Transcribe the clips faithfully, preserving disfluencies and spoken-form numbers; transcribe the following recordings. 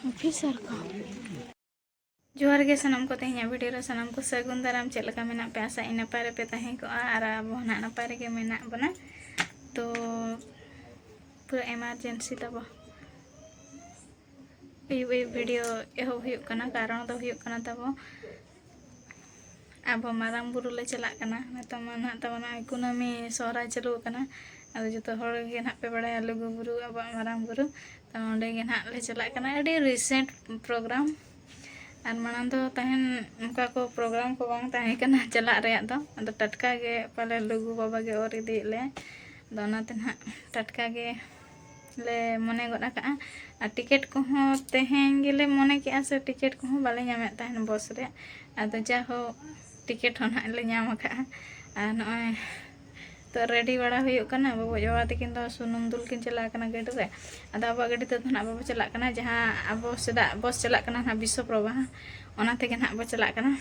Officer ᱠᱚ᱾ ᱡᱚᱦᱟᱨ ᱜᱮ ᱥᱟᱱᱟᱢ ᱠᱚ, ᱛᱮᱦᱮᱧᱟᱜ ᱵᱷᱤᱰᱤᱭᱳ ᱨᱮ ᱥᱟᱱᱟᱢ ᱠᱚ ᱥᱟᱹᱜᱩᱱ ᱫᱟᱨᱟᱢ᱾ ᱪᱮᱫ ᱞᱮᱠᱟ ᱢᱮᱱᱟᱜ ᱯᱮ? ᱟᱥᱟ ᱤᱧ ᱱᱟᱯᱟᱭ ᱨᱮᱯᱮ ᱛᱟᱦᱮᱸ ᱠᱚᱜᱼᱟ ᱟᱨ ᱟᱵᱚ ᱦᱚᱸ ᱱᱟᱜ ᱱᱟᱯᱟᱭ ᱨᱮᱜᱮ ᱢᱮᱱᱟᱜ ᱵᱚᱱᱟ᱾ ᱛᱚ ᱯᱩᱨᱟᱹ ᱮᱢᱟᱨᱡᱮᱱᱥᱤ ᱛᱟᱵᱚ ᱟᱹᱭᱩᱵ ᱟᱹᱭᱩᱵ ᱵᱷᱤᱰᱤᱭᱳ ᱮᱦᱚᱵ ᱦᱩᱭᱩᱜ ᱠᱟᱱᱟ᱾ ᱠᱟᱨᱚᱱ ᱫᱚ ᱦᱩᱭᱩᱜ ᱠᱟᱱᱟ ᱛᱟᱵᱚ ᱟᱵᱚ ᱢᱟᱨᱟᱝ ᱵᱩᱨᱩ ᱞᱮ ᱪᱟᱞᱟᱜ ᱠᱟᱱᱟ᱾ ᱱᱤᱛᱚᱜ ᱢᱟ ᱱᱟᱦᱟᱜ ᱛᱟᱵᱚ ᱱᱚᱜᱼᱚᱭ ᱠᱩᱱᱟᱹᱢᱤ ᱥᱚᱦᱨᱟᱭ ᱪᱟᱹᱞᱩ ᱟᱠᱟᱱᱟ᱾ ᱟᱫᱚ ᱡᱚᱛᱚ ᱦᱚᱲ ᱜᱮ ᱱᱟᱦᱟᱜ ᱯᱮ ᱵᱟᱲᱟᱭᱟ ᱞᱩᱜᱩ ᱵᱩᱨᱩ ᱟᱵᱚᱣᱟᱜ ᱢᱟᱨᱟᱝ ᱵᱩᱨᱩ᱾ ᱛᱚ ᱚᱸᱰᱮ ᱜᱮ ᱱᱟᱦᱟᱜ ᱞᱮ ᱪᱟᱞᱟᱜ ᱠᱟᱱᱟ᱾ ᱟᱹᱰᱤ ᱨᱤᱥᱮᱱᱴ ᱯᱨᱳᱜᱨᱟᱢ, ᱟᱨ ᱢᱟᱲᱟᱝ ᱫᱚ ᱛᱟᱦᱮᱱ ᱚᱱᱠᱟ ᱠᱚ ᱯᱨᱳᱜᱨᱟᱢ ᱠᱚ ᱵᱟᱝ ᱛᱟᱦᱮᱸ ᱠᱟᱱᱟ ᱪᱟᱞᱟᱜ ᱨᱮᱭᱟᱜ ᱫᱚ᱾ ᱟᱫᱚ ᱴᱟᱴᱠᱟ ᱜᱮ ᱯᱟᱞᱮ ᱞᱩᱜᱩ ᱵᱟᱵᱟ ᱜᱮ ᱚᱨ ᱤᱫᱤᱭᱮᱫ ᱞᱮᱭᱟ᱾ ᱟᱫᱚ ᱚᱱᱟᱛᱮ ᱱᱟᱦᱟᱜ ᱴᱟᱴᱠᱟ ᱜᱮ ᱞᱮ ᱢᱚᱱᱮ ᱜᱚᱫ ᱟᱠᱟᱫᱼᱟ᱾ ᱟᱨ ᱴᱤᱠᱤᱴ ᱠᱚᱦᱚᱸ ᱛᱮᱦᱮᱧ ᱜᱮᱞᱮ ᱢᱚᱱᱮ ᱠᱮᱜᱼᱟ ᱥᱮ, ᱴᱤᱠᱤᱴ ᱠᱚᱦᱚᱸ ᱵᱟᱞᱮ ᱧᱟᱢᱮᱫ ᱛᱟᱦᱮᱱ ᱵᱚᱥ ᱨᱮᱭᱟᱜ᱾ ᱟᱫᱚ ᱡᱟᱭᱦᱳᱠ, ᱴᱤᱠᱤᱴ ᱦᱚᱸ ᱱᱟᱦᱟᱜ ᱞᱮ ᱧᱟᱢ ᱟᱠᱟᱫᱼᱟ᱾ ᱟᱨ ᱱᱚᱜᱼᱚᱭ ᱛᱚ ᱨᱮᱰᱤ ᱵᱟᱲᱟ ᱦᱩᱭᱩᱜ ᱠᱟᱱᱟ᱾ ᱵᱟᱵᱟ ᱜᱚᱡ ᱵᱟᱵᱟ ᱛᱟᱹᱠᱤᱱ ᱫᱚ ᱥᱩᱱᱩᱢ ᱫᱩᱞ ᱠᱤᱱ ᱪᱟᱞᱟᱣ ᱠᱟᱱᱟ ᱜᱟᱹᱰᱤ ᱨᱮ᱾ ᱟᱫᱚ ᱟᱵᱚᱣᱟᱜ ᱜᱟᱹᱰᱤ ᱛᱮᱫᱚ ᱱᱟᱦᱟᱜ ᱵᱟᱵᱚ ᱪᱟᱞᱟᱜ ᱠᱟᱱᱟ, ᱡᱟᱦᱟᱸ ᱟᱵᱚ ᱥᱮᱫᱟᱜ ᱵᱚᱥ ᱪᱟᱞᱟᱜ ᱠᱟᱱᱟ ᱱᱟᱦᱟᱜ ᱵᱤᱥᱥᱚ ᱯᱨᱚᱵᱷᱟ, ᱚᱱᱟ ᱛᱮᱜᱮ ᱱᱟᱦᱟᱜ ᱵᱚ ᱪᱟᱞᱟᱜ ᱠᱟᱱᱟ᱾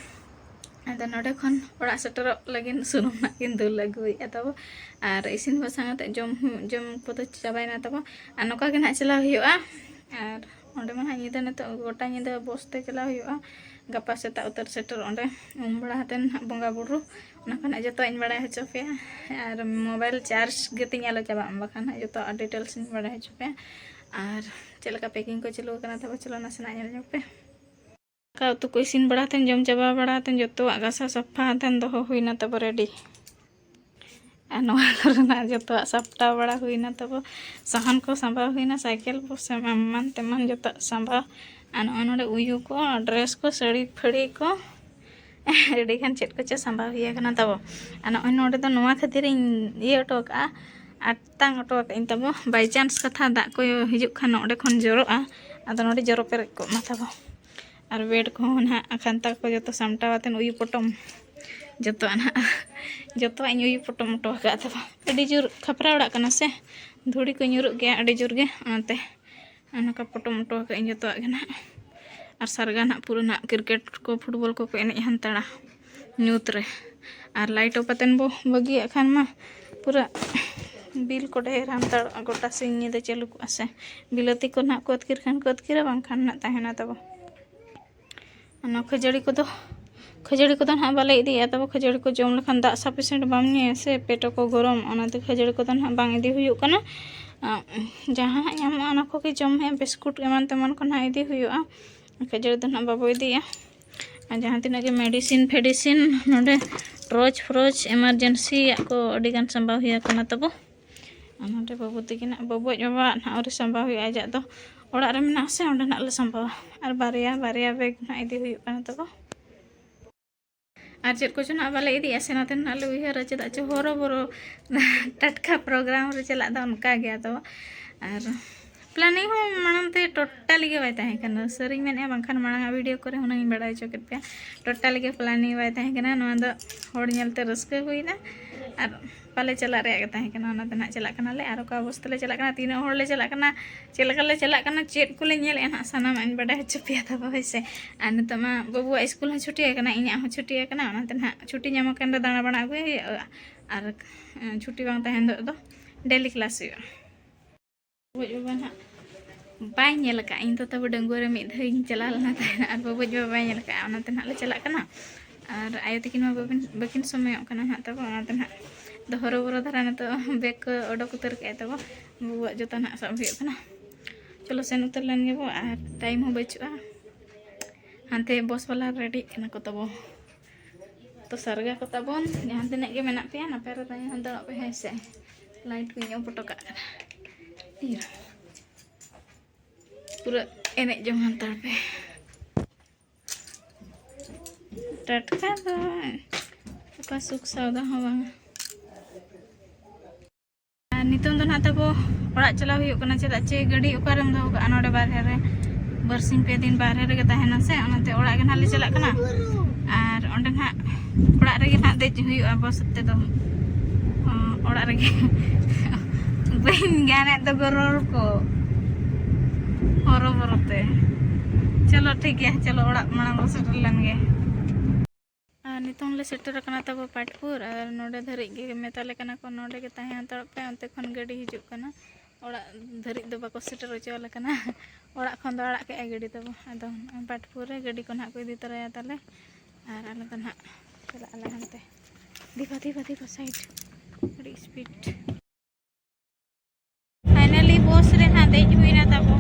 ᱟᱫᱚ ᱱᱚᱰᱮ ᱠᱷᱚᱱ ᱚᱲᱟᱜ ᱥᱮᱴᱮᱨᱚᱜ ᱞᱟᱹᱜᱤᱫ ᱥᱩᱱᱩᱢ ᱱᱟᱜ ᱠᱤᱱ ᱫᱩᱞ ᱟᱹᱜᱩᱭᱮᱫᱼᱟ ᱛᱟᱵᱚ᱾ ᱟᱨ ᱤᱥᱤᱱ ᱵᱟᱥᱟᱝ ᱠᱟᱛᱮᱫ ᱡᱚᱢ ᱦᱩ-, ᱡᱚᱢ ᱠᱚᱫᱚ ᱪᱟᱵᱟᱭᱮᱱᱟ ᱛᱟᱵᱚ᱾ ᱟᱨ ᱱᱚᱝᱠᱟ ᱜᱮ ᱱᱟᱦᱟᱜ ᱪᱟᱞᱟᱣ ᱦᱩᱭᱩᱜᱼᱟ᱾ ᱟᱨ ᱚᱸᱰᱮ ᱢᱟ ᱱᱟᱦᱟᱜ ᱧᱤᱫᱟᱹ, ᱱᱤᱛᱚᱜ ᱜᱚᱴᱟ ᱧᱤᱫᱟᱹ ᱵᱚᱥ ᱛᱮ ᱪᱟᱞᱟᱣ ᱦᱩᱭᱩᱜᱼᱟ᱾ ᱜᱟᱯᱟ ᱥᱮᱛᱟᱜ ᱩᱛᱟᱹᱨ ᱥᱮᱴᱮᱨ ᱚᱸᱰᱮ ᱩᱢ ᱵᱟᱲᱟ ᱠᱟᱛᱮᱫ ᱱᱟᱦᱟᱜ ᱵᱚᱸᱜᱟ ᱵᱩᱨᱩ, ᱚᱱᱟ ᱠᱚ ᱱᱟᱦᱟᱜ ᱡᱚᱛᱚᱣᱟᱜ ᱤᱧ ᱵᱟᱲᱟᱭ ᱦᱚᱪᱚ ᱯᱮᱭᱟ᱾ ᱟᱨ ᱢᱳᱵᱟᱭᱤᱞ ᱪᱟᱨᱡᱽ ᱜᱮᱛᱤᱧ ᱟᱞᱚ ᱪᱟᱵᱟᱜ ᱢᱟ, ᱵᱟᱠᱷᱟᱱ ᱱᱟᱦᱟᱜ ᱡᱚᱛᱚᱣᱟᱜ ᱰᱤᱴᱮᱞᱥ ᱤᱧ ᱵᱟᱲᱟᱭ ᱦᱚᱪᱚ ᱯᱮᱭᱟ᱾ ᱟᱨ ᱪᱮᱫ ᱞᱮᱠᱟ ᱯᱮᱠᱤᱝ ᱠᱚ ᱪᱟᱹᱞᱩ ᱟᱠᱟᱱᱟ ᱛᱟᱵᱚ, ᱪᱚᱞᱚ ᱱᱟᱥᱮᱱᱟᱜ ᱧᱮᱞ ᱧᱚᱜ ᱯᱮ᱾ ᱫᱟᱠᱟ ᱩᱛᱩ ᱠᱚ ᱤᱥᱤᱱ ᱵᱟᱲᱟ ᱠᱟᱛᱮᱫ, ᱡᱚᱢ ᱪᱟᱵᱟ ᱵᱟᱲᱟ ᱠᱟᱛᱮᱫ, ᱡᱚᱛᱚᱣᱟᱜ ᱜᱷᱟᱥᱟᱣ ᱥᱟᱯᱷᱟ ᱠᱟᱛᱮᱫ ᱫᱚᱦᱚ ᱦᱩᱭᱱᱟ ᱛᱟᱵᱚ ᱨᱮᱰᱤ᱾ ᱟᱨ ᱱᱚᱣᱟ ᱠᱚᱨᱮᱱᱟᱜ ᱡᱚᱛᱚᱣᱟᱜ ᱥᱟᱯᱴᱟᱣ ᱵᱟᱲᱟ ᱦᱩᱭᱱᱟ ᱛᱟᱵᱚ᱾ ᱥᱟᱦᱟᱱ ᱠᱚ ᱥᱟᱸᱵᱟᱣ ᱦᱩᱭᱱᱟ, ᱥᱟᱭᱠᱮᱞ ᱠᱚ ᱥᱮ ᱮᱢᱟᱱ ᱛᱮᱢᱟᱱ ᱡᱚᱛᱚᱣᱟᱜ ᱥᱟᱸᱵᱟᱣ᱾ ᱟᱨ ᱱᱚᱜᱼᱚᱭ ᱱᱚᱰᱮ ᱩᱭᱩ ᱠᱚ, ᱰᱨᱮᱥ ᱠᱚ, ᱥᱟᱹᱲᱤ ᱯᱷᱟᱹᱲᱤ ᱠᱚ, ᱟᱹᱰᱤ ᱜᱟᱱ ᱪᱮᱫ ᱠᱚᱪᱚ ᱥᱟᱸᱵᱟᱣ ᱦᱩᱭ ᱟᱠᱟᱱᱟ ᱛᱟᱵᱚ᱾ ᱟᱨ ᱱᱚᱜᱼᱚᱭ ᱱᱚᱰᱮ ᱫᱚ ᱱᱚᱣᱟ ᱠᱷᱟᱹᱛᱤᱨ ᱤᱧ ᱤᱭᱟᱹ ᱦᱚᱴᱚ ᱠᱟᱜᱼᱟ, ᱟᱴᱟᱝ ᱦᱚᱴᱚ ᱠᱟᱜ ᱟᱹᱧ ᱛᱟᱵᱚ᱾ ᱵᱟᱭ ᱪᱟᱱᱥ ᱠᱟᱛᱷᱟ ᱫᱟᱜ ᱠᱚ ᱦᱤᱡᱩᱜ ᱠᱷᱟᱱ ᱱᱚᱰᱮ ᱠᱷᱚᱱ ᱡᱚᱨᱚᱜᱼᱟ, ᱟᱫᱚ ᱱᱚᱰᱮ ᱡᱚᱨᱚ ᱯᱮᱨᱮᱡ ᱠᱚᱜ ᱢᱟ ᱛᱟᱵᱚ᱾ ᱟᱨ ᱵᱮᱰ ᱠᱚᱦᱚᱸ ᱱᱟᱦᱟᱜ ᱠᱷᱟᱱᱛᱟ ᱠᱚ ᱡᱚᱛᱚ ᱥᱟᱢᱴᱟᱣ ᱟᱛᱮᱫ ᱩᱭᱩ ᱯᱚᱴᱚᱢ ᱡᱚᱛᱚᱣᱟᱜ ᱱᱟᱦᱟᱜ, ᱡᱚᱛᱚᱣᱟᱜ ᱤᱧ ᱩᱭᱩ ᱯᱚᱴᱚᱢ ᱦᱚᱴᱚ ᱟᱠᱟᱫ ᱛᱟᱵᱚ᱾ ᱟᱹᱰᱤ ᱡᱳᱨ ᱠᱷᱟᱯᱨᱟ ᱚᱲᱟᱜ ᱠᱟᱱᱟ ᱥᱮ, ᱫᱷᱩᱲᱤ ᱠᱚ ᱧᱩᱨᱩᱜ ᱜᱮᱭᱟ ᱟᱹᱰᱤ ᱡᱳᱨ ᱜᱮ, ᱚᱱᱟᱛᱮ ᱱᱚᱝᱠᱟ ᱯᱚᱴᱚᱢ ᱦᱚᱴᱚ ᱟᱠᱟᱫ ᱟᱹᱧ ᱡᱚᱛᱚᱣᱟᱜ ᱜᱮ ᱱᱟᱦᱟᱜ᱾ ᱟᱨ ᱥᱟᱨᱜᱟ ᱱᱟᱦᱟᱜ ᱯᱩᱨᱟᱹ ᱱᱟᱦᱟᱜ ᱠᱨᱤᱠᱮᱴ ᱠᱚ ᱯᱷᱩᱴᱵᱚᱞ ᱠᱚᱠᱚ ᱮᱱᱮᱡ ᱦᱟᱱᱛᱟᱲᱟ ᱧᱩᱛ ᱨᱮ᱾ ᱟᱨ ᱞᱟᱭᱤᱴ ᱚᱯᱷ ᱠᱟᱛᱮᱱ ᱵᱚ ᱵᱟᱹᱜᱤᱭᱟᱜ ᱠᱷᱟᱱ ᱢᱟ ᱯᱩᱨᱟᱹ ᱵᱤᱞ ᱠᱚ ᱰᱷᱮᱨ ᱦᱟᱱᱛᱟᱲᱚᱜᱼᱟ, ᱜᱚᱴᱟ ᱥᱤᱧ ᱧᱤᱫᱟᱹ ᱪᱟᱹᱞᱩ ᱠᱚᱜᱼᱟ ᱥᱮ᱾ ᱵᱤᱞᱟᱹᱛᱤ ᱠᱚ ᱱᱟᱦᱟᱜ ᱠᱚ ᱟᱹᱛᱠᱤᱨ ᱠᱷᱟᱱ ᱠᱚ ᱟᱹᱛᱠᱤᱨᱟ, ᱵᱟᱝᱠᱷᱟᱱ ᱱᱟᱦᱟᱜ ᱛᱟᱦᱮᱱᱟ ᱛᱟᱵᱚ᱾ ᱚᱱᱟ ᱠᱷᱟᱹᱡᱟᱹᱲᱤ ᱠᱚᱫᱚ, ᱠᱷᱟᱹᱡᱟᱹᱲᱤ ᱠᱚᱫᱚ ᱱᱟᱦᱟᱜ ᱵᱟᱞᱮ ᱤᱫᱤᱭᱟ ᱛᱟᱵᱚ᱾ ᱠᱷᱟᱹᱡᱟᱹᱲᱤ ᱠᱚ ᱡᱚᱢ ᱞᱮᱠᱷᱟᱱ ᱫᱟᱜ sufficient ᱵᱟᱢ ᱧᱩᱭᱟ ᱥᱮ, ᱯᱮᱴ ᱠᱚ ᱜᱚᱨᱚᱢ, ᱚᱱᱟᱛᱮ ᱠᱷᱟᱹᱡᱟᱹᱲᱤ ᱠᱚᱫᱚ ᱱᱟᱦᱟᱜ ᱵᱟᱝ ᱤᱫᱤ ᱦᱩᱭᱩᱜ ᱠᱟᱱᱟ᱾ ᱟᱸ, ᱡᱟᱦᱟᱸ ᱦᱟᱸᱜ ᱧᱟᱢᱚᱜᱼᱟ ᱚᱱᱟ ᱠᱚᱜᱮ ᱡᱚᱢ ᱦᱩᱭᱩᱜᱼᱟ, ᱵᱤᱥᱠᱩᱴ ᱮᱢᱟᱱ ᱛᱮᱢᱟᱱ ᱠᱚ ᱱᱟᱦᱟᱜ ᱤᱫᱤ ᱦᱩᱭᱩᱜᱼᱟ᱾ ᱠᱷᱟᱹᱡᱟᱹᱲᱤ ᱫᱚ ᱱᱟᱦᱟᱜ ᱵᱟᱵᱚ ᱤᱫᱤᱭᱟ᱾ ᱟᱨ ᱡᱟᱦᱟᱸ ᱛᱤᱱᱟᱹᱜ ᱜᱮ medicine ᱯᱷᱮᱰᱤᱥᱤᱱ ᱱᱚᱰᱮ ᱴᱚᱨᱪ ᱯᱷᱨᱚᱪ emergency ᱭᱟᱜ ᱠᱚ ᱟᱹᱰᱤ ᱜᱟᱱ ᱥᱟᱢᱵᱟᱣ ᱦᱩᱭ ᱟᱠᱟᱱᱟ ᱛᱟᱵᱚ᱾ ᱟᱨ ᱱᱚᱰᱮ ᱵᱟᱹᱵᱩ ᱛᱟᱹᱠᱤᱱᱟᱜ, ᱵᱟᱹᱵᱩᱣᱟᱜ ᱵᱟᱵᱟᱣᱟᱜ ᱱᱟᱦᱟᱜ ᱟᱹᱣᱨᱤ ᱥᱟᱢᱵᱟᱣ ᱦᱩᱭᱩᱜᱼᱟ, ᱟᱡᱟᱜ ᱫᱚ ᱚᱲᱟᱜ ᱨᱮ ᱢᱮᱱᱟᱜᱼᱟ ᱥᱮ, ᱚᱸᱰᱮ ᱱᱟᱦᱟᱜ ᱞᱮ ᱥᱟᱢᱵᱟᱣᱟ᱾ ᱟᱨ ᱵᱟᱨᱭᱟ, ᱵᱟᱨᱭᱟ ᱵᱮᱜᱽ ᱱᱟᱦᱟᱜ ᱤᱫᱤ ᱦᱩᱭᱩᱜ ᱠᱟᱱᱟ ᱛᱟᱵᱚ᱾ ᱟᱨ ᱪᱮᱫ ᱠᱚᱪᱚ ᱱᱟᱦᱟᱜ ᱵᱟᱞᱮ ᱤᱫᱤᱭᱟ ᱥᱮ, ᱱᱚᱛᱮ ᱱᱟᱦᱟᱜ ᱞᱮ ᱩᱭᱦᱟᱹᱨᱟ, ᱪᱮᱫᱟᱜ ᱪᱚ ᱦᱚᱨᱚ ᱵᱚᱨᱚ ᱴᱟᱴᱠᱟ ᱯᱨᱳᱜᱨᱟᱢ ᱨᱮ ᱪᱟᱞᱟᱜ ᱫᱚ ᱚᱱᱠᱟ ᱜᱮ ᱟᱫᱚ᱾ ᱟᱨ planning ᱦᱚᱸ ᱢᱟᱲᱟᱝ ᱛᱮ totally ᱜᱮ ᱵᱟᱭ ᱛᱟᱦᱮᱸ ᱠᱟᱱᱟ, ᱥᱟᱹᱨᱤᱧ ᱢᱮᱱᱮᱫᱼᱟ, ᱵᱟᱝᱠᱷᱟᱱ ᱢᱟᱲᱟᱝ ᱟᱜ video ᱠᱚᱨᱮ ᱦᱩᱱᱟᱹᱝ ᱤᱧ ᱵᱟᱲᱟᱭ ᱦᱚᱪᱚ ᱠᱮᱫ ᱯᱮᱭᱟ᱾ Totally ᱜᱮ planning ᱵᱟᱭ ᱛᱟᱦᱮᱸ ᱠᱟᱱᱟ, ᱱᱚᱣᱟ ᱫᱚ ᱦᱚᱲ ᱧᱮᱞᱛᱮ ᱨᱟᱹᱥᱠᱟᱹ ᱦᱩᱭᱱᱟ ᱟᱨ ᱯᱟᱞᱮ ᱪᱟᱞᱟᱜ ᱨᱮᱭᱟᱜ ᱜᱮ ᱛᱟᱦᱮᱸ ᱠᱟᱱᱟ, ᱚᱱᱟᱛᱮ ᱱᱟᱦᱟᱜ ᱪᱟᱞᱟᱜ ᱠᱟᱱᱟᱞᱮ᱾ ᱟᱨ ᱚᱠᱟ ᱚᱵᱚᱥᱛᱟ ᱞᱮ ᱪᱟᱞᱟᱜ ᱠᱟᱱᱟ, ᱛᱤᱱᱟᱹᱜ ᱦᱚᱲ ᱞᱮ ᱪᱟᱞᱟᱜ ᱠᱟᱱᱟ, ᱪᱮᱫ ᱞᱮᱠᱟ ᱞᱮ ᱪᱟᱞᱟᱜ ᱠᱟᱱᱟ, ᱪᱮᱫ ᱠᱚᱞᱮ ᱧᱮᱞᱮᱫᱼᱟ ᱱᱟᱦᱟᱜ, ᱥᱟᱱᱟᱢᱟᱜ ᱤᱧ ᱵᱟᱰᱟᱭ ᱦᱚᱪᱚ ᱯᱮᱭᱟ ᱛᱟᱵᱚ, ᱦᱳᱭ ᱥᱮ᱾ ᱟᱨ ᱱᱤᱛᱚᱜ ᱢᱟ ᱵᱟᱹᱵᱩᱣᱟᱜ ᱥᱠᱩᱞ ᱦᱚᱸ ᱪᱷᱩᱴᱤ ᱟᱠᱟᱱᱟ, ᱤᱧᱟᱹᱜ ᱦᱚᱸ ᱪᱷᱩᱴᱤ ᱟᱠᱟᱱᱟ, ᱚᱱᱟᱛᱮ ᱱᱟᱦᱟᱜ ᱪᱷᱩᱴᱤ ᱧᱟᱢ ᱟᱠᱟᱱ ᱨᱮ ᱫᱟᱬᱟ ᱵᱟᱲᱟ ᱟᱹᱜᱩᱭ ᱦᱩᱭᱩᱜᱼᱟ᱾ ᱟᱨ, ᱮᱸ, ᱪᱷᱩᱴᱤ ᱵᱟᱝ ᱛᱟᱦᱮᱱ ᱫᱚ ᱫᱚ daily class ᱦᱩᱭᱩᱜᱼᱟ᱾ ᱵᱟᱹᱵᱩ ᱟᱡ ᱵᱟᱵᱟ ᱱᱟᱦᱟᱜ ᱵᱟᱭ ᱧᱮᱞ ᱟᱠᱟᱫᱼᱟ, ᱤᱧ ᱫᱚ ᱛᱟᱵᱚ ᱰᱟᱺᱜᱩᱣᱟᱹ ᱨᱮ ᱢᱤᱫ ᱫᱷᱟᱣ ᱤᱧ ᱪᱟᱞᱟᱣ ᱞᱮᱱᱟ ᱛᱟᱦᱮᱱᱟ, ᱟᱨ ᱵᱟᱹᱵᱩ ᱟᱡ ᱵᱟᱵᱟ ᱵᱟᱭ ᱧᱮᱞ ᱟᱠᱟᱫᱼᱟ, ᱚᱱᱟᱛᱮ ᱱᱟᱦᱟᱜ ᱞᱮ ᱪᱟᱞᱟᱜ ᱠᱟᱱᱟ᱾ ᱟᱨ ᱟᱭᱳ ᱛᱟᱹᱠᱤᱱ ᱢᱟ ᱵᱟᱹᱠᱤᱱ, ᱵᱟᱹᱠᱤᱱ ᱥᱚᱢᱚᱭᱚᱜ ᱠᱟᱱᱟ ᱱᱟᱦᱟᱜ ᱛᱟᱵᱚ, ᱚᱱᱟᱛᱮ ᱱᱟᱦᱟᱜ ᱫᱚ ᱦᱚᱨᱚ ᱵᱚᱨᱚ ᱫᱷᱟᱨᱟ ᱱᱤᱛᱚᱜ ᱵᱮᱜᱽ ᱠᱚ ᱚᱰᱚᱠ ᱩᱛᱟᱹᱨ ᱠᱮᱫᱼᱟ ᱛᱟᱵᱚ, ᱵᱟᱹᱵᱩᱣᱟᱜ ᱡᱚᱛᱚ ᱱᱟᱦᱟᱜ ᱥᱟᱵ ᱦᱩᱭᱩᱜ ᱠᱟᱱᱟ᱾ ᱪᱚᱞᱚ ᱥᱮᱱ ᱩᱛᱟᱹᱨ ᱞᱮᱱ ᱜᱮᱵᱚ, ᱟᱨ time ᱦᱚᱸ ᱵᱟᱹᱪᱩᱜᱼᱟ᱾ ᱦᱟᱱᱛᱮ bus ᱵᱟᱞᱟ ᱨᱮᱰᱤᱜ ᱠᱟᱱᱟ ᱠᱚ ᱛᱟᱵᱚ᱾ ᱛᱚ ᱥᱟᱨᱜᱟ ᱠᱚ ᱛᱟᱵᱚᱱ, ᱡᱟᱦᱟᱸ ᱛᱤᱱᱟᱹᱜ ᱜᱮ ᱢᱮᱱᱟᱜ ᱯᱮᱭᱟ, ᱱᱟᱯᱟᱭ ᱨᱮ ᱛᱟᱦᱮᱸ ᱦᱟᱛᱟᱲᱚᱜ ᱯᱮ, ᱦᱮᱸ ᱥᱮ᱾ Light ᱠᱚᱧ off ᱦᱚᱴᱚ ᱠᱟᱜ ᱠᱟᱱᱟ᱾ ᱤᱭᱟᱹ᱾ ᱯᱩᱨᱟᱹ ᱮᱱᱮᱡ ᱡᱚᱝ ᱦᱟᱛᱟᱲ ᱯᱮ᱾ ᱴᱟᱴᱠᱟ ᱫᱚ ᱚᱠᱟ ᱥᱩᱠ ᱥᱟᱣᱫᱟ ᱦᱚᱸ ᱵᱟᱝᱟ᱾ ᱟᱨ ᱱᱤᱛᱚᱝ ᱫᱚ ᱱᱟᱦᱟᱜ ᱛᱟᱵᱚ ᱚᱲᱟᱜ ᱪᱟᱞᱟᱣ ᱦᱩᱭᱩᱜ ᱠᱟᱱᱟ, ᱪᱮᱫᱟᱜ ᱪᱮ ᱜᱟᱹᱰᱤ ᱚᱠᱟᱨᱮᱢ ᱫᱚᱦᱚ ᱠᱟᱜᱼᱟ ᱱᱚᱰᱮ ᱵᱟᱨᱦᱮ ᱨᱮ, ᱵᱟᱨᱥᱤᱧ ᱯᱮ ᱫᱤᱱ ᱵᱟᱨᱦᱮ ᱨᱮᱜᱮ ᱛᱟᱦᱮᱱᱟ ᱥᱮ, ᱚᱱᱟᱛᱮ ᱚᱲᱟᱜ ᱜᱮ ᱱᱟᱦᱟᱜ ᱞᱮ ᱪᱟᱞᱟᱜ ᱠᱟᱱᱟ᱾ ᱟᱨ ᱚᱸᱰᱮ ᱱᱟᱦᱟᱜ ᱚᱲᱟᱜ ᱨᱮᱜᱮ ᱱᱟᱦᱟᱜ ᱫᱮᱡ ᱦᱩᱭᱩᱜᱼᱟ bus ᱛᱮᱫᱚ᱾ ᱦᱚᱸ, ᱚᱲᱟᱜ ᱨᱮᱜᱮ᱾ ᱵᱟᱹᱧ ᱜᱟᱱᱮᱫ ᱫᱚ ᱜᱚᱨᱚᱨ ᱠᱚ, ᱦᱚᱨᱚ ᱵᱚᱨᱚ ᱛᱮ᱾ ᱪᱚᱞᱚ ᱴᱷᱤᱠ ᱜᱮᱭᱟ, ᱪᱚᱞᱚ ᱚᱲᱟᱜ ᱢᱟᱲᱟᱝ ᱵᱚ ᱥᱮᱴᱮᱨ ᱞᱮᱱ ᱜᱮ᱾ ᱟᱨ ᱱᱤᱛᱚᱝ ᱞᱮ ᱥᱮᱴᱮᱨ ᱟᱠᱟᱱᱟ ᱛᱟᱵᱚ ᱯᱟᱴᱯᱩᱨ, ᱟᱨ ᱱᱚᱰᱮ ᱫᱷᱟᱹᱨᱤᱡ ᱜᱮ ᱢᱮᱛᱟ ᱞᱮ ᱠᱟᱱᱟ ᱠᱚ, ᱱᱚᱰᱮ ᱜᱮ ᱛᱟᱦᱮᱸ ᱦᱟᱛᱟᱲᱚᱜ ᱯᱮ, ᱚᱱᱛᱮ ᱠᱷᱚᱱ ᱜᱟᱹᱰᱤ ᱦᱤᱡᱩᱜ ᱠᱟᱱᱟ᱾ ᱚᱲᱟᱜ ᱫᱷᱟᱹᱨᱤᱡ ᱫᱚ ᱵᱟᱠᱚ ᱥᱮᱴᱮᱨ ᱦᱚᱪᱚ ᱟᱞᱮ ᱠᱟᱱᱟ᱾ ᱚᱲᱟᱜ ᱠᱷᱚᱱ ᱫᱚ ᱟᱲᱟᱜ ᱠᱮᱜᱼᱟᱭ ᱜᱟᱹᱰᱤ ᱛᱟᱵᱚ᱾ ᱟᱫᱚ ᱯᱟᱴᱯᱩᱨ ᱨᱮ ᱜᱟᱹᱰᱤ ᱠᱚ ᱱᱟᱦᱟᱜ ᱠᱚ ᱤᱫᱤ ᱛᱚᱨᱟᱭᱟ ᱛᱟᱞᱮ, ᱟᱨ ᱟᱞᱮ ᱫᱚ ᱱᱟᱦᱟᱜ ᱪᱟᱞᱟᱜ ᱟᱞᱮ ᱦᱟᱱᱛᱮ᱾ ᱫᱤᱜᱷᱟ, ᱫᱤᱜᱷᱟ, ᱫᱤᱜᱷᱟ ᱥᱟᱭᱤᱰ, ᱟᱹᱰᱤ ᱥᱯᱤᱰ᱾ ᱯᱷᱟᱭᱱᱟᱞᱤ ᱵᱚᱥ ᱨᱮ ᱱᱟᱦᱟᱜ ᱫᱮᱡ ᱦᱩᱭᱱᱟ ᱛᱟᱵᱚ᱾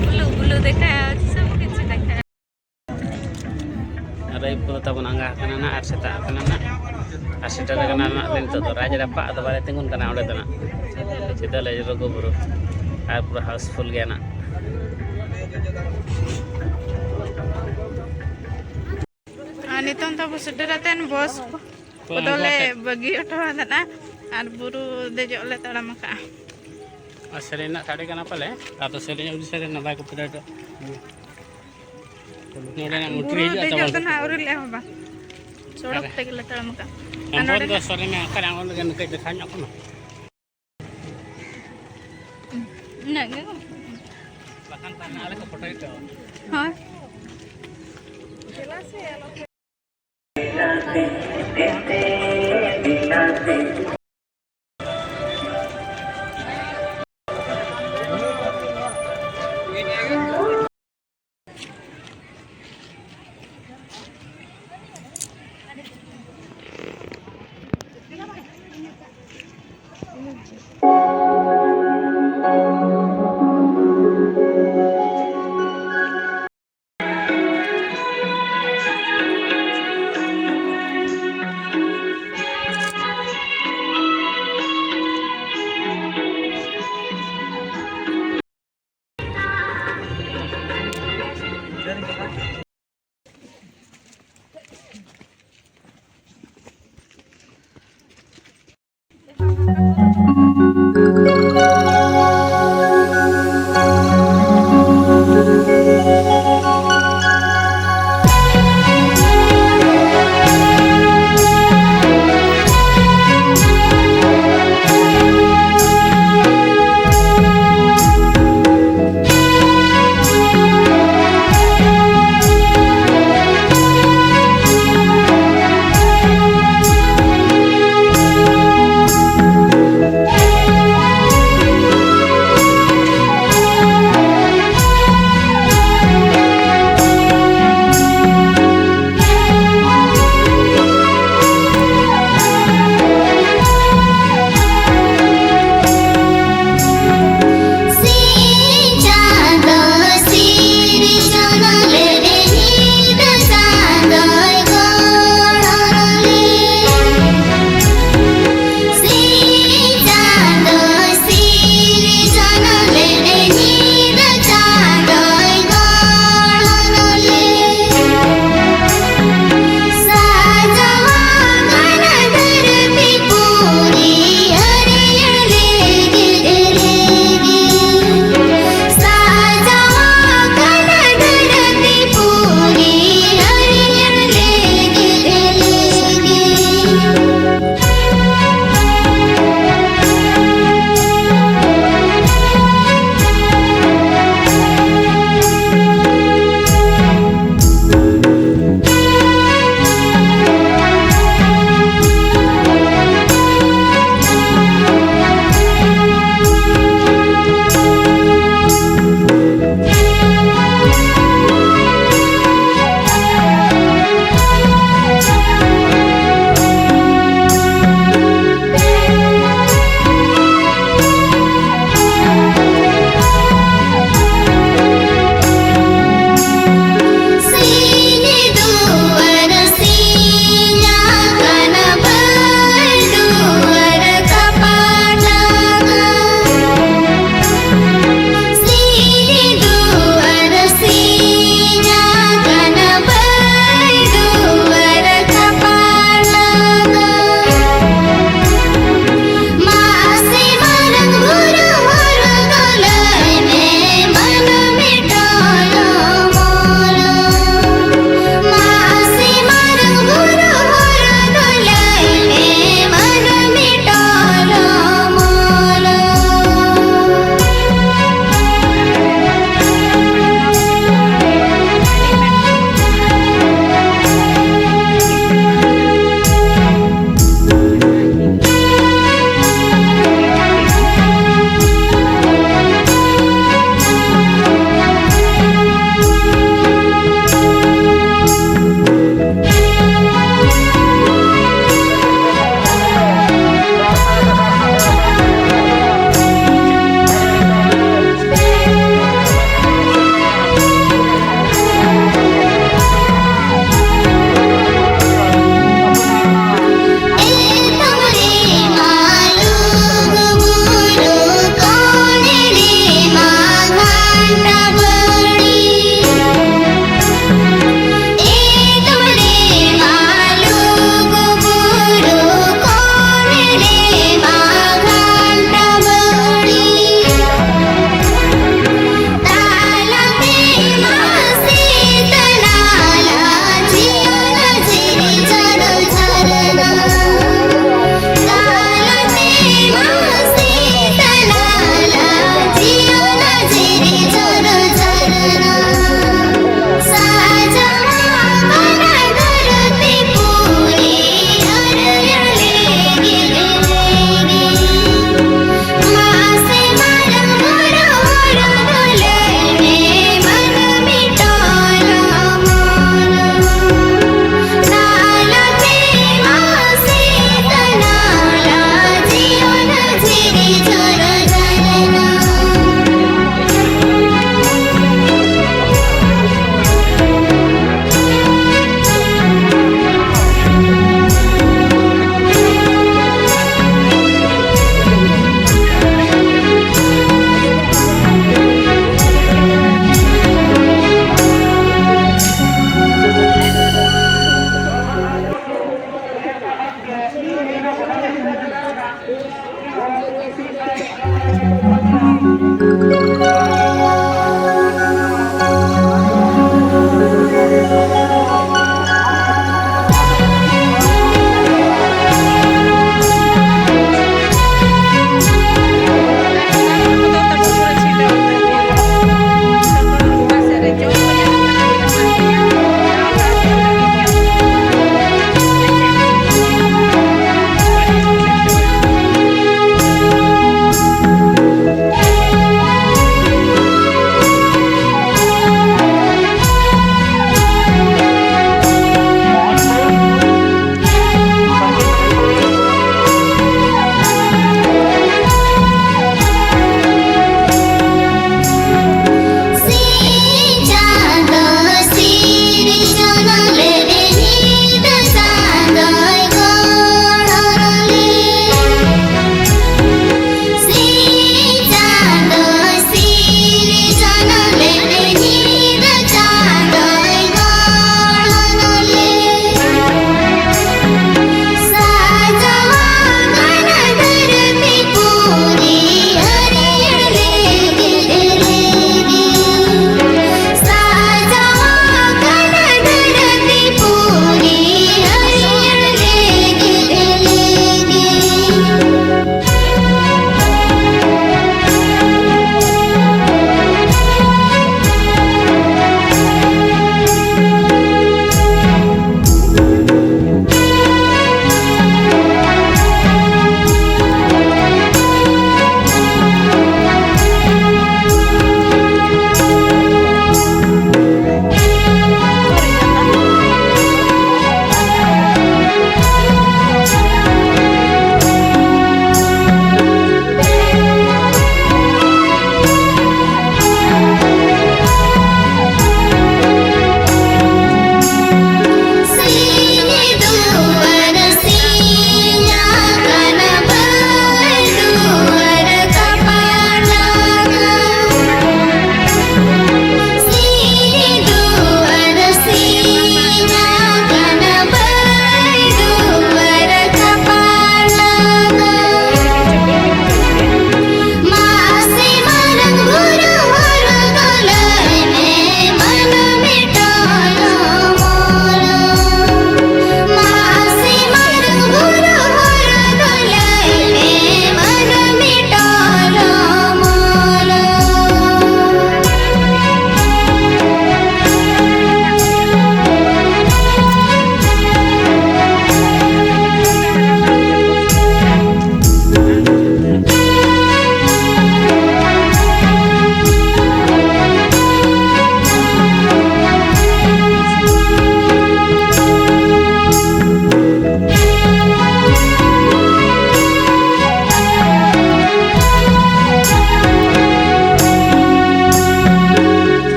ᱵᱞᱩ ᱵᱞᱩ ᱫᱮᱠᱷᱟ ᱡᱟᱣ, ᱥᱚᱵ ᱠᱤᱪᱷᱩ ᱫᱮᱠᱷᱟ᱾ ᱟᱨ ᱟᱹᱭᱩᱵ ᱠᱚᱫᱚ ᱛᱟᱵᱚᱱ ᱟᱸᱜᱟ ᱟᱠᱟᱱᱟ ᱱᱟᱜ ᱟᱨ ᱥᱮᱛᱟᱜ ᱟᱠᱟᱱᱟ ᱱᱟᱜ᱾ ᱟᱨ ᱥᱮᱴᱮᱨ ᱟᱠᱟᱱᱟ ᱱᱟᱜ ᱱᱤᱛᱚᱜ ᱫᱚ ᱨᱟᱡᱽ ᱨᱟᱯᱟᱜ, ᱟᱫᱚ ᱵᱟᱞᱮ ᱛᱤᱸᱜᱩᱱ ᱠᱟᱱᱟ ᱚᱸᱰᱮ ᱫᱚ ᱱᱟᱜ᱾ ᱥᱤᱫᱟᱹ ᱞᱮ ᱞᱩᱜᱩ ᱵᱩᱨᱩ᱾ ᱟᱨ ᱯᱩᱨᱟᱹ ᱦᱟᱣᱩᱥᱯᱷᱩᱞ ᱜᱮᱭᱟ ᱱᱟᱜ᱾ ᱟᱨ ᱱᱤᱛᱚᱝ ᱛᱟᱵᱚ ᱥᱮᱴᱮᱨ ᱟᱛᱮᱱ ᱵᱚᱥ ᱠᱚᱫᱚᱞᱮ ᱵᱟᱹᱜᱤ ᱦᱚᱴᱚ ᱟᱠᱟᱫᱼᱟ ᱟᱨ ᱵᱩᱨᱩ ᱫᱮᱡᱚᱜ ᱞᱮ ᱛᱟᱲᱟᱢ ᱟᱠᱟᱫᱼᱟ᱾ ᱟᱨ ᱥᱮᱨᱮᱧ ᱨᱮᱱᱟᱜ ᱥᱟᱰᱮ ᱠᱟᱱᱟ ᱯᱟᱞᱮ, ᱟᱫᱚ ᱥᱮᱨᱮᱧ ᱟᱹᱰᱤ ᱥᱟᱰᱮ ᱱᱟᱯᱟᱭ ᱠᱚᱯᱤᱨᱟᱭᱤᱴ᱾ ᱱᱚᱰᱮᱱᱟᱜ ᱢᱩᱴᱷᱟᱹᱱ ᱵᱩᱨᱩ ᱦᱤᱡᱩᱜᱼᱟ ᱫᱮᱡᱚᱜ ᱛᱟᱵᱚᱱ ᱫᱚ ᱱᱟᱦᱟᱜ ᱟᱹᱣᱨᱤ ᱞᱮ ᱮᱦᱚᱵᱟ, ᱥᱚᱲᱚᱠ ᱟᱨ ᱛᱮᱜᱮ ᱞᱮ ᱛᱟᱲᱟᱢ ᱟᱠᱟᱫᱼᱟ᱾ ᱟᱨ ᱟᱢᱵᱚᱱ ᱱᱚᱰᱮ ᱫᱚ ᱱᱟᱦᱟᱜ ᱥᱚᱨᱮᱱ ᱚᱠᱟᱨᱮ ᱟᱢᱵᱚᱱ ᱞᱟᱹᱜᱤᱫ ᱠᱟᱹᱡ ᱫᱮᱠᱷᱟᱣ ᱧᱚᱜ ᱠᱟᱱᱟ᱾ ᱤᱱᱟᱹᱜ ᱜᱮ᱾ ᱵᱟᱠᱷᱟᱱ ᱛᱟᱦᱞᱮ ᱟᱞᱮ ᱠᱚ ᱯᱷᱳᱴᱳᱭᱮᱫ ᱫᱚ᱾ ᱦᱳᱭ᱾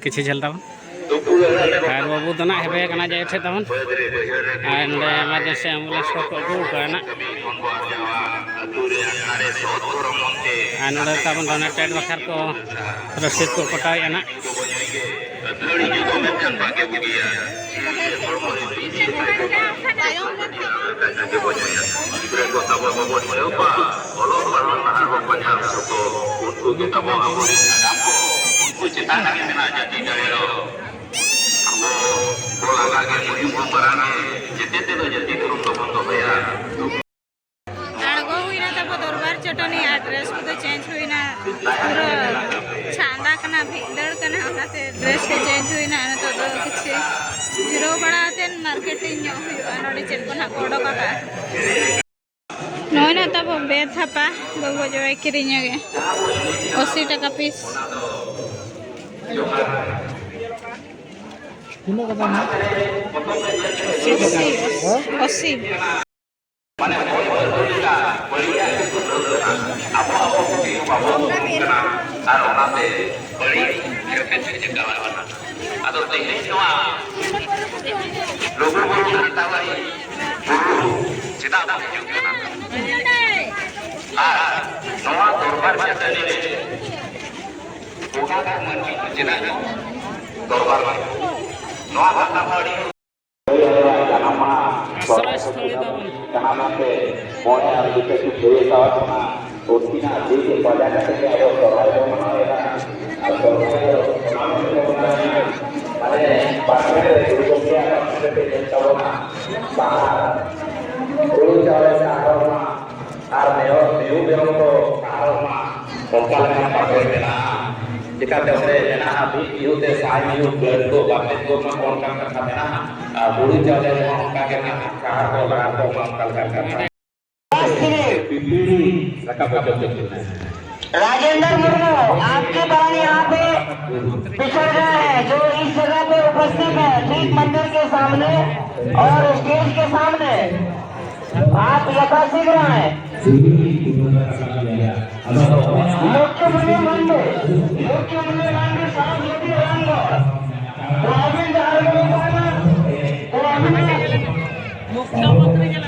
ᱠᱤᱪᱷᱩ ᱡᱷᱟᱹᱞ ᱛᱟᱵᱚᱱ᱾ ᱟᱨ ᱵᱟᱹᱵᱩ ᱫᱚ ᱱᱟᱜ ᱦᱮᱵᱮ ᱠᱟᱱᱟ ᱡᱮ ᱴᱷᱮᱡ ᱛᱟᱵᱚᱱ᱾ ᱟᱨ ᱱᱚᱰᱮ emergency ambulance ᱠᱚ ᱠᱚ ᱟᱹᱜᱩ ᱠᱟᱜᱼᱟ ᱱᱟᱜ᱾ ᱟᱨ ᱱᱚᱰᱮ ᱛᱟᱵᱚᱱ donated ᱵᱟᱠᱷᱨᱟ ᱠᱚ ᱨᱚᱥᱤᱫ ᱠᱚ ᱠᱚᱴᱟᱣᱮᱫᱼᱟ ᱱᱟᱜ᱾ ᱜᱤᱫᱽᱨᱟᱹ ᱠᱚ ᱛᱟᱵᱚ ᱵᱟᱵᱚᱱ ᱴᱷᱤᱠᱟᱹᱣ ᱠᱚᱣᱟ, ᱚᱞᱚᱜ ᱯᱟᱲᱦᱟᱣ ᱨᱮᱱᱟᱜ ᱟᱨ ᱵᱟᱠᱚ ᱧᱟᱢ ᱦᱚᱪᱚ ᱠᱚ, ᱩᱱᱠᱩ ᱜᱮ ᱛᱟᱵᱚ ᱟᱵᱚᱨᱮᱱ ᱟᱜᱟᱢ ᱠᱚ᱾ ᱩᱱᱠᱩ ᱪᱮᱛᱟᱱ ᱨᱮᱜᱮ ᱢᱮᱱᱟᱜᱼᱟ ᱡᱟᱹᱛᱤ ᱫᱟᱲᱮ ᱫᱚ᱾ ᱟᱵᱚ ᱠᱚ ᱞᱟᱜᱟ ᱜᱮ ᱢᱩᱦᱤᱢ ᱵᱚᱱ ᱢᱟᱨᱟᱝ ᱜᱮ, ᱡᱮᱛᱮ ᱛᱮᱫᱚ ᱡᱟᱹᱛᱤ ᱫᱷᱚᱨᱚᱢ ᱫᱚᱵᱚᱱ ᱫᱚᱦᱚᱭᱟ᱾ ᱟᱬᱜᱚ ᱦᱩᱭᱱᱟ ᱛᱟᱵᱚ ᱫᱚᱨᱵᱟᱨ ᱪᱟᱹᱴᱟᱹᱱᱤ ᱟᱨ dress ᱠᱚᱫᱚ change ᱦᱩᱭᱱᱟ, ᱯᱩᱨᱟᱹ ᱪᱷᱟᱸᱫᱟ ᱠᱟᱱᱟ, ᱵᱷᱤᱸᱫᱟᱹᱲ ᱠᱟᱱᱟ, ᱚᱱᱟᱛᱮ dress ᱠᱚ change ᱦᱩᱭᱱᱟ᱾ ᱱᱤᱛᱚᱜ ᱫᱚ ᱠᱤᱪᱷᱩ ᱡᱤᱨᱟᱹᱣ ᱵᱟᱲᱟ ᱠᱟᱛᱮᱫ marketing ᱧᱚᱜ ᱦᱩᱭᱩᱜᱼᱟ, ᱱᱚᱰᱮ ᱪᱮᱫ ᱠᱚ ᱱᱟᱦᱟᱜ ᱠᱚ ᱚᱰᱚᱠ ᱟᱠᱟᱫᱼᱟ᱾ ᱱᱚᱜᱼᱚᱭ ᱱᱟ ᱛᱟᱵᱚ ᱵᱮᱛ ᱦᱟᱯᱟ ᱵᱟᱹᱵᱩ ᱡᱟᱶᱟᱭ ᱠᱤᱨᱤᱧ ᱜᱮ ᱟᱥᱤ ᱴᱟᱠᱟ piece᱾ ᱛᱤᱱᱟᱹᱜ ᱠᱟᱛᱮ ᱱᱟᱦᱟᱜ? ᱟᱥᱤ, ᱟᱥᱤ᱾ ᱟᱨ ᱚᱱᱟᱛᱮ ᱵᱟᱹᱲᱤᱡ ᱪᱟᱞᱟᱜ ᱠᱟᱱᱟ᱾ ᱟᱫᱚ ᱛᱮᱦᱮᱧ ᱱᱚᱣᱟ ᱞᱩᱜᱩ ᱵᱩᱨᱩ ᱜᱷᱟᱱᱴᱟ ᱵᱟᱲᱮ ᱵᱩᱨᱩ ᱪᱮᱫᱟᱜ ᱵᱚᱱ ᱦᱤᱡᱩᱜ ᱠᱟᱱᱟ? ᱟᱨ ᱱᱚᱣᱟ ᱫᱚᱨᱵᱟᱨ ᱪᱟᱹᱴᱟᱹᱱᱤ ᱨᱮ ᱵᱚᱸᱜᱟ ᱠᱚ ᱢᱟᱹᱱᱢᱤ ᱠᱚ ᱪᱮᱫᱟᱜ ᱠᱚ ᱫᱚᱨᱵᱟᱨ ᱠᱟᱱᱟ? ᱱᱚᱣᱟ ᱠᱟᱛᱷᱟ ᱫᱚ ᱟᱹᱰᱤ ᱡᱟᱱᱟᱢ ᱢᱟᱦᱟ ᱥᱚᱨᱦᱟᱭ ᱠᱚ ᱠᱟᱱᱟ ᱢᱮᱱᱛᱮ ᱢᱚᱬᱮ ᱟᱨ ᱵᱤᱥᱮᱥ ᱠᱚ ᱞᱟᱹᱭ ᱟᱠᱟᱫ ᱵᱚᱱᱟ᱾ ᱩᱱᱠᱤᱱᱟᱜ ᱫᱤᱱ ᱯᱟᱸᱡᱟ ᱠᱟᱛᱮ ᱜᱮ ᱟᱵᱚ ᱥᱚᱨᱦᱟᱭ ᱵᱚᱱ ᱢᱟᱱᱟᱣᱮᱫᱟ᱾ ᱟᱨ ᱥᱚᱨᱦᱟᱭ ᱫᱚ ᱚᱱᱟ ᱢᱮᱱᱛᱮ ᱵᱚᱱ ᱢᱟᱱᱟᱣᱮᱫᱟ, ᱢᱟᱱᱮ ᱵᱟᱨ ᱯᱮ ᱜᱩᱨᱩ ᱜᱚᱢᱠᱮᱭᱟᱜ ᱠᱟᱛᱷᱟ ᱠᱟᱛᱮ ᱧᱮᱞ ᱛᱟᱵᱚᱱᱟ᱾ ᱵᱟᱦᱟ, ᱦᱩᱲᱩ ᱪᱟᱣᱞᱮ ᱥᱮ ᱟᱨᱦᱚᱸ ᱢᱟ ᱟᱨ ᱢᱮᱨᱚᱢ, ᱢᱤᱦᱩ ᱢᱮᱨᱚᱢ ᱠᱚ ᱟᱨᱦᱚᱸ ᱢᱟ ᱚᱱᱠᱟ ᱞᱮᱠᱟᱱ ᱵᱟᱠᱚ ᱢᱮᱱᱟᱜᱼᱟ᱾ ᱪᱤᱠᱟᱹᱛᱮ ᱚᱸᱰᱮ ᱢᱮᱱᱟᱜᱼᱟ, ᱢᱤᱫ ᱢᱤᱦᱩ ᱛᱮ ᱥᱟᱭ ᱢᱤᱦᱩ ᱜᱟᱹᱲ ᱠᱚ ᱵᱟᱯᱮ ᱠᱚ ᱮᱢᱟ ᱠᱚ, ᱚᱱᱠᱟᱱ ᱠᱟᱛᱷᱟ ᱢᱮᱱᱟᱜᱼᱟ᱾ ᱟᱨ ᱦᱩᱲᱩ ᱪᱟᱣᱞᱮ ᱨᱮᱦᱚᱸ ᱚᱱᱠᱟ ᱜᱮ ᱢᱮᱱᱟᱜᱼᱟ, ᱥᱟᱦᱟᱨ ᱠᱚ ᱞᱟᱜᱟ ᱠᱚ ᱮᱢᱟ, ᱚᱱᱠᱟ ᱞᱮᱠᱟᱱ ᱠᱟᱛᱷᱟ᱾ ᱯᱤᱯᱤᱲᱤ ᱨᱟᱠᱟᱵ ᱦᱚᱪᱚ ᱠᱮᱫ ᱠᱤᱱᱟ᱾ राजेंद्र मुर्मू, आपके कारण यहाँ पे पिछड़ गए हैं, जो इस जगह पे उपस्थित है, ठीक मंदिर के सामने और स्टेज के सामने। आप यथाशीघ्र आए। ᱞᱚᱠᱠᱷᱤᱢᱩᱱᱤ ᱢᱟᱱᱰᱤ, ᱞᱚᱠᱠᱷᱤᱢᱩᱱᱤ ᱢᱟᱱᱰᱤ ᱥᱟᱨᱚᱥᱵᱚᱛᱤ ᱨᱟᱢᱜᱚᱲ᱾ ᱛᱚ ᱟᱹᱵᱤᱱ ᱡᱟᱦᱟᱸ ᱨᱮᱵᱤᱱ ᱛᱟᱦᱮᱱᱟ, ᱛᱚ ᱟᱹᱵᱤᱱᱟᱜ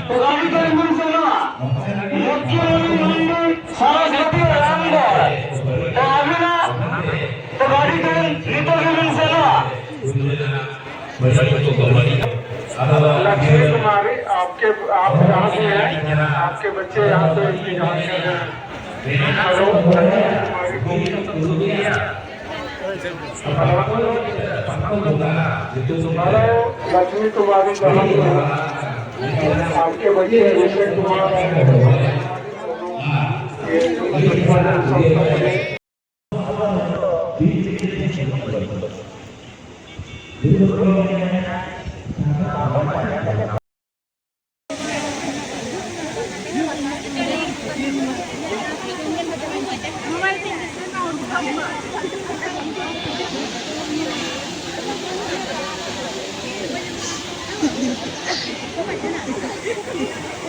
ᱛᱚ ᱜᱟᱹᱰᱤ ᱛᱮ ᱵᱤᱱ ᱥᱮᱱᱚᱜᱼᱟ᱾ ᱞᱚᱠᱠᱷᱤᱢᱩᱱᱤ ᱢᱟᱱᱰᱤ ᱥᱟᱨᱚᱥᱵᱚᱛᱤ ᱨᱟᱢᱜᱚᱲ᱾ ᱛᱚ ᱟᱹᱵᱤᱱᱟᱜ ᱛᱚ ᱜᱟᱹᱰᱤ ᱛᱮ ᱱᱤᱛᱚᱜ ᱜᱮᱵᱤᱱ ᱥᱮᱱᱚᱜᱼᱟ᱾ लक्ष्मी कुमारी, आपके, आप यहाँ से हैं, आपके बच्चे यहाँ से इंतजार कर रहे हैं। हेलो, हेलो, लक्ष्मी कुमारी, कहाँ से हैं? हेलो, लक्ष्मी कुमारी, कहाँ से हैं? आपके बच्चे अभिषेक कुमार, ये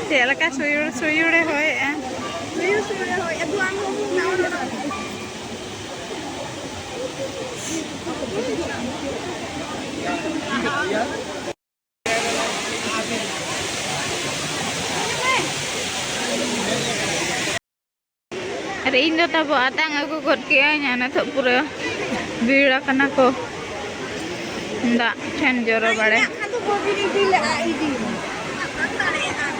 ᱪᱮᱫ ᱞᱮᱠᱟ ᱥᱩᱭᱩᱲ ᱥᱩᱭᱩᱲᱮ ᱦᱚᱭᱮᱜᱼᱟ᱾ ᱥᱩᱭᱩᱲ ᱥᱩᱭᱩᱲᱮ ᱦᱚᱭᱮᱜᱼᱟ᱾ ᱫᱷᱩᱣᱟᱹ ᱦᱚᱸ ᱩᱰᱩᱠ ᱮᱱᱟ ᱚᱱᱟ ᱫᱚ᱾ ᱟᱨ ᱤᱧ ᱫᱚ ᱛᱟᱵᱚ ᱟᱛᱟᱝ ᱟᱹᱜᱩ ᱜᱚᱫ ᱠᱮᱜᱼᱟᱹᱧ, ᱟᱨ ᱱᱤᱛᱚᱜ ᱯᱩᱨᱟᱹ ᱵᱷᱤᱲ ᱟᱠᱟᱱᱟ ᱠᱚ ᱫᱟᱜ ᱴᱷᱮᱱ ᱡᱚᱨᱚ ᱵᱟᱲᱮ᱾ ᱟᱫᱚ ᱵᱟᱹᱵᱤᱱ ᱤᱫᱤ ᱞᱮᱜᱼᱟ, ᱤᱫᱤ᱾